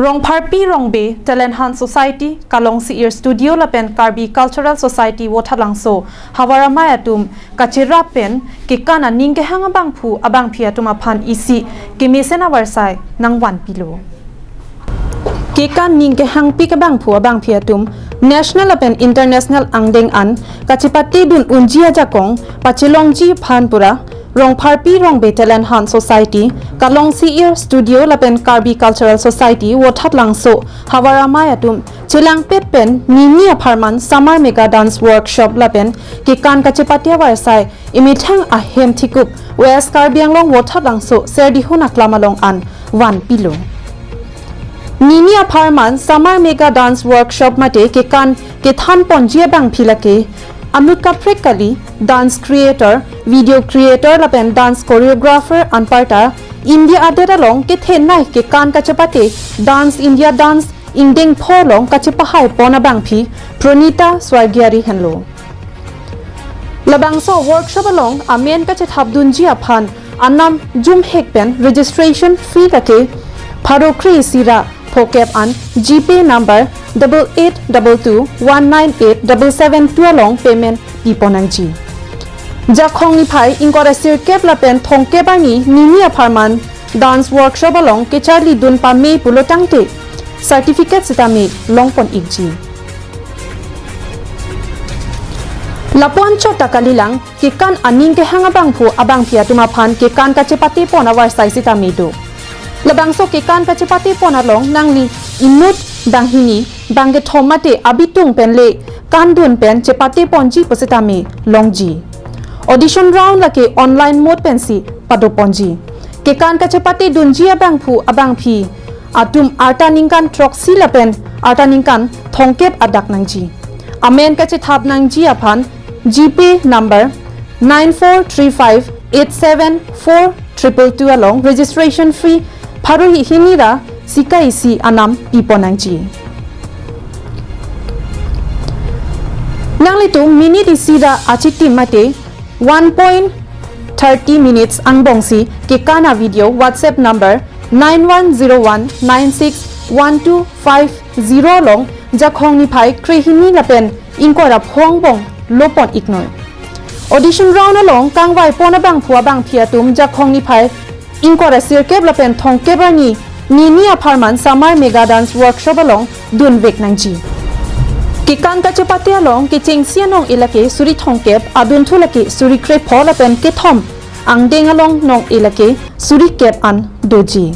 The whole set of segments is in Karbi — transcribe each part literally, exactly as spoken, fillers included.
Rongpharpi Rongbe Talent Hunt Society, Kalongsi-ir Studio lapen Karbi Cultural Society Vothatlangso havar amei atum kacherap pen kekan aning kehang abangphu abangphi atum aphan isi kemesen avarsai nangvanpilo. Kekan ning kehangpik abangphu abangphi atum national lapen international angdeng an kachepatedun unji ajakong pachelongji aphan pura Rongpharpi Rongbe Talent Hunt Society, Kalongsi-ir Studio lapen Karbi Cultural Society Vothatlangso havar amei atum chelangpet pen nini apharman Summer Mega Dance Workshop lapen kekan kachepate avarsai imethang ahem thikup West Karbi Anglong Vothatlangso Serdihun Aklam along an vanpilo. Nini apharman Summer Mega Dance Workshop mate kekan kethanponji abangphi lake anut kaprek kali, dance creator, video creator lapen dance choreographer anparta India adet along kethenei kekan kachepate Dance India Dance ingdeng pho along kachepahaipon abangphi Pranita Swargiari henlo. Labangso workshop along amen kachethapdunji aphan anam jumhek pen registration fee lake pharo kre-isi ra phokep an GPay number double eight double two one nine eight double seven two along payment piponangji. Jakhong niphai ingkoi ra sirkep lapen thomkep arni nini apharman dance workshop along kecharlidun pame pulo tangte certificate sitame longpon-ikji. Lapu-an chot ta kalilang, kekan aning kehang abangphu abangphi atum aphan kekan kachepatepon avarsai sitame do. Labangso kekan kachepatepon along nangli inut banghini, bangkethom mate abitung pen le kandun pen chepateponji pusitame longji. Audition round lake online mode pensi padoponji. Kekan kachepatedunji abangphu abangphi atum arta ningkan throksi lapen arta ningkan thomkep adak nangji. Amen kachethap nangji aphan GPay number nine four three five eight seven four triple two along registration fee pharo hini ra sika isi anam piponangji. Nanglitum minute isi ra achitim mate one point thirty minutes angbongsi kekan avideo WhatsApp number nine one zero one nine six one two five zero along Jakhong niphai krehini lapen ingkoi ra pho angbong lopon-iknoi. Audition round along kangvaipon abangphu abangphi atum Jakhong niphai ingkoi ra sirkep lapen thomkep arni nini apharman Summer Mega Dance Workshop along dunvek nangji. Kekan kachepate along kechengsi anong-e lake suri thomkep, adunthu lake suri krepho lapen kethom angdeng along nong-e lake suri kep an doji.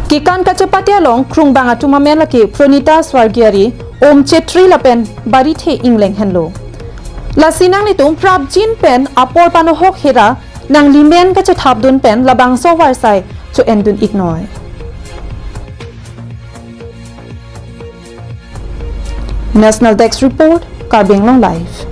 Kekan kachepate along krungbang atum amen lake Pranita Swargiari, Om Chetri lapen Barithe Ingleng henlo. Lasi nanglitum prapjin pen apor panohok hera nanglimen kachethapdun pen labangso avarsai cho-endun-iknoi. National Desk Report, Karbi Anglong Live.